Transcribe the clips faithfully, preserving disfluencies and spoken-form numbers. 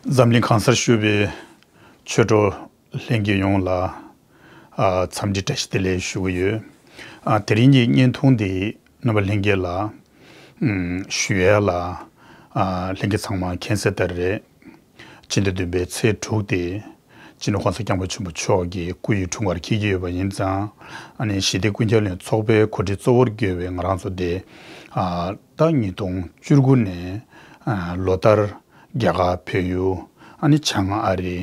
འཛམ་གླིང་གང་སར་བཞུགས་པའི་ཆོས་གྲོགས་ལྷན་རྒྱས་ཡོངས་ལ། ཨ། འཚམས་འདྲི་བཀྲ་ཤིས་བདེ་ལེགས་ཞུ་གི་ཡོད། ཨ། དེ་རིང་གི་བརྙན་ཐུང་འདི་རྣམ་པ་ལྷན་རྒྱས་ལ་ཨམ་ཞུ་ཡ་ལ། ཨ། ལྷན་རྒྱས་ཚང་མ་མཁྱེན་གསལ་ལྟར་རེད། སྤྱི་ཟླ་བདུན་པའི་ཚེས་དྲུག་དེ་སྤྱི་ནོར་༸གོང་ས་༸སྐྱབས་མགོན་ཆེན་པོ་མཆོག་གི་སྐུ་ཡི་འཁྲུངས་སྐར་འཁེལ་གྱི་ཡོད་པ་ཡིན་ཙང་། ཨ་ནི་ཞི་བདེ་ཀུན་ཁྱབ་གླིང་ཚོགས་པའི་གོ་སྒྲིག་གཙོ་བོར་གྱུར་པའི་ང་རང་ཚོ་དེ། ཨ། ད་ཉིས་སྟོང་བཅུ་དགུ་ནས། ཨ། ལོ་ལྟར་རྒྱ་གར་བལ་ཡུལ། ཨ་ནི་བྱང་ཨ་རི་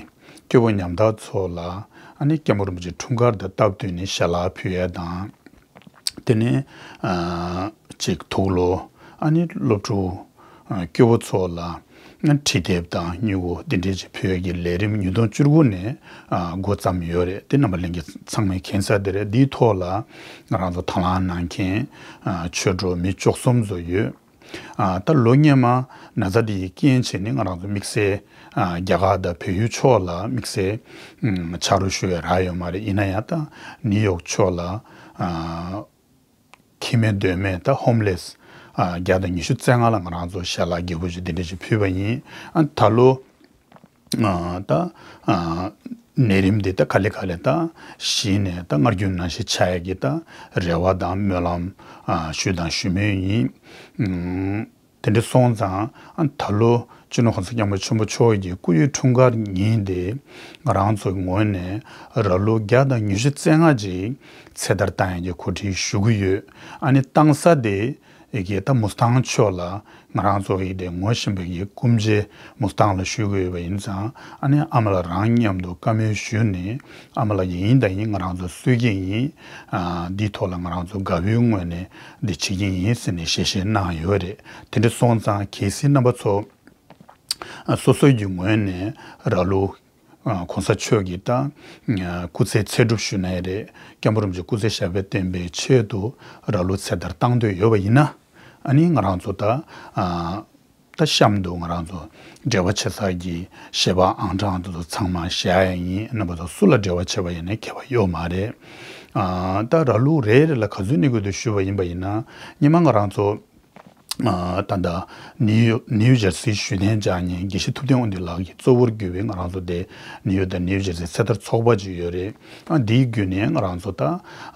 སྐྱོ་བོ་ཉམ་ཐག་ཚོ་ལ། ཨ་ནི་སྐྱབས་མགོན་རིན་པོ་ཆེའི་འཁྲུངས་སྐར་དང་སྟབས་བསྟུན་ནས་ཞལ་ལག་ཕུལ་ཡས་དང་། དེ་ནས། ཨ། ཅིག་དུག་ལོག་ཨ་ནི་སློབ་ཕྲུག་ཨ། སྐྱོ་བོ་ཚོ་ལ། ཨ། འབྲི་དེབ་དང་སྨྱུ་གུ་འདི་འདྲས་ཅིག་ཕུལ་ཡས་ཀྱི་ལས་རིམ་ཉིས་སྟོང་བཅུ་དགུ་ནས། ཨ། འགོ་བརྩམས་ཡོད་རེད། དེ་རྣམ་པ་ལྷན་རྒྱས་ཚང་མས་མཁྱེན་གསལ་དེ་རེད། འདིའི་ཐོག་ལ་ང་རང་ཚོ་དང་བླངས་གནང་མཁན། ཨ། ཆོས་གྲོགས་མི་བཅུ་གསུམ་ཚོ་ཡོད། ཨ། ད་ལོ་སྔོན་མ་ན་ཚ་འདི་ཡི་རྐྱེན་བྱས་ནས་ང་རང་ཚོ་དམིགས་བསལ། ཨ། རྒྱ་གར་དང་བལ་ཡུལ་ཕྱོགས་ལ་དམིགས་བསལ། ཨམ། ཕྱག་རོགས་ཞུ་ཡས་རག་ཡོད་མ་རེད། ཡིན་ན་ཡང་ད་ནིའུ་ཡོག་ཕྱོགས་ལ། ཨ། ཁྱིམ་མེད་སྡོད་མེད་ད་ཧོམ་ལེ་སི། ཨ། བརྒྱ་དང་ཉི་ཤུ་རྩ་ལྔ་ལ་ང་རང་ཚོ་ཞལ་ལག་རྒྱས་པོ་ཞིག་འདི་འདྲ་ཞིག་ཕུལ་བ་ཡིན། ཨ། ད་ལོ། ཨ། ད། ཨ། ནད་རིམས་འདི་ད་ག་ལེ་ག་ལེ་ད་ཞི་ནས་ད་སྔར་རྒྱུན་ནང་བཞིན་ཆགས་ཡས་ཀྱི་ད་རེ་བ་དང་སྨོན་ལམ། ཨ། ཞུས་དང་ཞུ་མུས་ཡིན། ཨམ། དེ་འདྲ་སོང་ཙང་། ཨ། ད་ལོ་སྤྱི་ནོར་༸གོང་ས་༸སྐྱབས་མགོན་ཆེན་པོ་མཆོག་གི་སྐུ་ཡི་འཁྲུངས་སྐར་ཉིན་དེ་ང་རང་ཚོའི་ངོས་ནས་ར་ལུག་བརྒྱ་དང་ཉི་ཤུ་རྩ་ལྔ་ཅིག་ཚེ་ཐར་བཏང་ཡས་ཀྱི་གོ་སྒྲིག་ཞུ་གི་ཡོད། ཨ་ནི་བཏང་ས་དེ་ཡི་གེ་ད་མུ་སི་ཐང་ཕྱོགས་ལ་ང་རང་ཚོ་ཡི་དེ་ངོ་ཤེས་པ་གི་སྐུ་མཆེད་མུ་སི་ཐང་ལ་ཞུ་གི་ཡོད་པ་ཡིན་ཙང་། ཨ་ནི་ཨ་མ་ལགས་རང་མཉམ་དུ་བཀའ་མོལ་ཞུས་ནས། ཨ་མ་ལགས་ཀྱིས་ཡིན་དང་ཡིན་ང་རང་ཚོ་གསོད་ཀྱི་ཡིན། ཨ། འདིའི་ཐོག་ལ་ང་རང་ཚོ་དགའ་བོའི་ངོས་ནས་འདི་བྱེད་ཀྱི་ཡིན་ཟེར་ནས་ཞལ་བཞེས་གནང་ཡོད་རེད། དེ་འདྲ་སོང་ཙང་གལ་སྲིད་རྣམ་པ་ཚོ། ཨ། སོ་སོའི་གི་ངོས་ནས་ར་ལུག་ཨ། གོང་ས་མཆོག་གི་ད། ཨ། སྐུ་ཚེ་ཚེ་སྒྲུབ་ཞུ་ན་ཡང་རེད། སྐྱབས་མགོན་རིན་པོ་ཆེ་སྐུ་ཚེ་ཞབས་པད་བརྟན་པའི་ཆེད་དུ་ར་ལུག་ཚེ་ཐར་བཏང་འདོད་ཡོད་པ་ཡིན་ན། ཨ་ནི་ང་རང་ཚོ་ད། ཨ། ད་གཤམ་དུ་ང་རང་ཚོ་འབྲེལ་བ་བྱེད་ས་གི་ཞལ་པར་ཨང་གྲངས་དེ་ཚོ་ཚང་མ་བཞག་ཡ་ཡིན། རྣམ་པ་ཚོ་སུ་ལ་འབྲེལ་བ་བྱེད་པ་ཡིན་ནའི་ཁྱད་པར་ཡོད་མ་རེད། ཨ། ད་ར་ལུག་རེ་རེ་ལ་ག་ཚོད་གནང་དགོས་འདུག་ཞུས་པ་ཡིན་པ་ཡིན་ན། སྔོན་མ་ང་རང་ཚོ། ཨ། ད་ལྟ་ནིའུ་ནིའུ་ཇར་སིའི་ཞུ་རྟེན་བཅགས་མཁན་དགེ་བཤེས་ཐུབ་བསྟན་དབང་འདུས་ལགས་ཀྱིས་གཙོ་བོར་གྱུར་པའི་ང་རང་ཚོ་དེ་ནིའུ་ཡོག་དང་ནིའུ་ཇར་སི་ཚེ་ཐར་ཚོགས་པ་ཅིག་ཡོད་རེད། ཨ། འདིའི་བརྒྱུད་ནས་ང་རང་ཚོ་ད།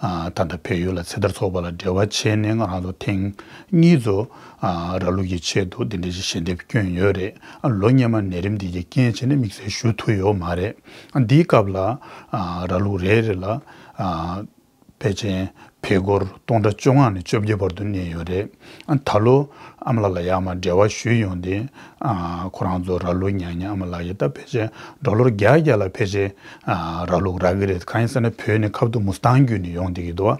ཨ། ད་ལྟ་བལ་ཡུལ་ལ་ཚེ་ཐར་ཚོགས་པ་ལ་འབྲེལ་བ་བྱས་ནས་ང་རང་ཚོ་ཐེངས་གཉིས་ཚོ། ཨ། ར་ལུག་གི་ཆེད་དུ་འདི་འདྲ་ཞིག་ཞལ་འདེབས་བསྐྱོན་ཡོད་རེད། ཨ། ལོ་སྔོན་མ་ནད་རིམས་འདི་གི་རྐྱེན་བྱས་ནས་དམིགས་བསལ་ཞུ་ཐུབ་ཡོད་མ་རེད། ཨ། འདིའི་སྐབས་ལ། ཨ། ར་ལུག་རེ་རེ་ལ། ཨ། ཕལ་ཆེར་བལ་སྒོར་སྟོང་ཕྲག་བཅོ་ལྔ་ནས་བཅོ་བརྒྱད་བར་དུ་གནས་ཡོད་རེད། ཨ། ད་ལོ་ཨ་མ་ལགས་ལ་ཡར་མར་འབྲེལ་བ་ཞུས་ཡོང་དུས། ཨ། ཁོ་རང་ཚོ་ར་ལུག་ཉར་མཁན་ཨ་མ་ལགས་ཀྱིས་ད་ཕལ་ཆེར་ཌོ་ལར་བརྒྱ་བརྒྱ་ལ་ཕལ་ཆེར། ཨ། ར་ལུག་རག་གི་རེད། གང་ཡིན་ཟེར་ན་བོད་ནས་ཁ་ཐུག་མུ་སི་ཐང་བརྒྱུད་ནས་ཡོང་བསྡད་ཀྱི་འདུག།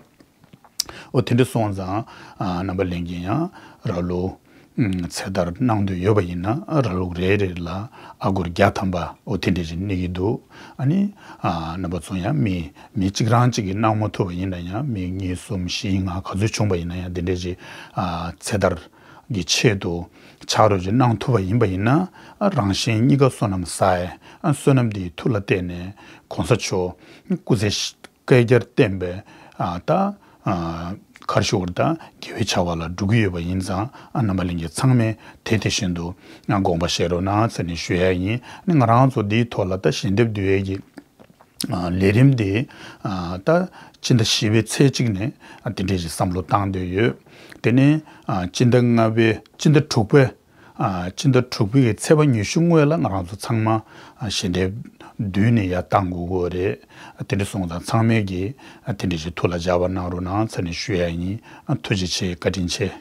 ཨོ། དེ་འདྲ་སོང་ཙང་། ཨ། རྣམ་པ་ལྷན་རྒྱས་ཡང་ར་ལུག་ཚེ་ཐར་གནང་འདོད་ཡོད་པ་ཡིན་ན། ཨ། ར་ལུག་རེ་རེ་ལ་ཨ་སྒོར་བརྒྱ་ཐམ་པ། ཨོ། དེ་འདྲ་ཞིག་གནས་ཀྱི་འདུག། ཨ་ནི། ཨ། རྣམ་པ་ཚོ་ཡང་མི་མི་གཅིག་རང་གཅིག་གིས་གནང་མ་ཐུབ་པ་ཡིན་ན་ཡང་། མི་གཉིས་གསུམ་བཞི་ལྔ་ག་ཚོད་བྱུང་པ་ཡིན་ན་ཡང་། དེ་འདྲ་ཞིག། ཨ། ཚེ་ཐར་གྱི་ཆེད་དུ་ཕྱག་རོགས་ཅིག་གནང་ཐུབ་པ་ཡིན་པ་ཡིན་ན། ཨ། རང་གཞན་གཉིས་ཀ་བསོད་ནམས་བསགས་ཡས། ཨ། བསོད་ནམས་འདིའི་མཐུ་ལ་བརྟེན་ནས་གོང་ས་མཆོག་སྐུ་ཚེ་བསྐལ་བརྒྱར་བརྟན་པའི། ཨ། ད། ཨ། ག་རེ་ཞུ་དགོས་རེད། ད་དགེ་བའི་བྱ་བ་ལ་འགྲོ་གི་ཡོད་པ་ཡིན་ཙང་། ཨ། རྣམ་པ་ལྷན་རྒྱས་ཚང་མས་དེ་དེ་བཞིན་དུ། ཨ། དགོངས་པ་བཞེས་རོགས་གནང་ཟེར་ནས་ཞུ་ཡ་ཡིན། ཨ་ནི་ང་རང་ཚོ་འདིའི་ཐོག་ལ་ད་ཞལ་འདེབས་བསྡུ་ཡས་ཀྱི། ཨ། ལས་རིམ་འདི། ཨ། ད་སྤྱི་ཟླ་བཞི་པའི་ཚེས་གཅིག་ནས། ཨ། དེ་འདྲས་ཞིག་བསམ་བློ་བཏང་འདོད་ཡོད། དེ་ནས། ཨ། སྤྱི་ཟླ་ལྔ་པའི་སྤྱི་ཟླ་དྲུག་པའི། ཨ། སྤྱི་ཟླ་དྲུག་པའི་གི་ཚེས་པ་ཉི་ཤུ་སྔོན་ལ་ང་རང་ཚོ་ཚང་མ། ཨ། ཞལ་འདེབས་བསྡུས་ནས་ཡར་བཏང་དགོས་ཀྱི་རེད། ཨ། དེ་འདྲ་སོང་ཙང་ཚང་མས་ཀྱིས། ཨ། དེ་འདྲ་ཞིག་ཐུགས་ལ་འཇགས་པ་གནང་རོགས་གནང་ཟེར་ནས་ཞུ་ཡ་ཡིན། ཨ། ཐུགས་རྗེ་ཆེ། བཀའ་དྲིན་ཆེ།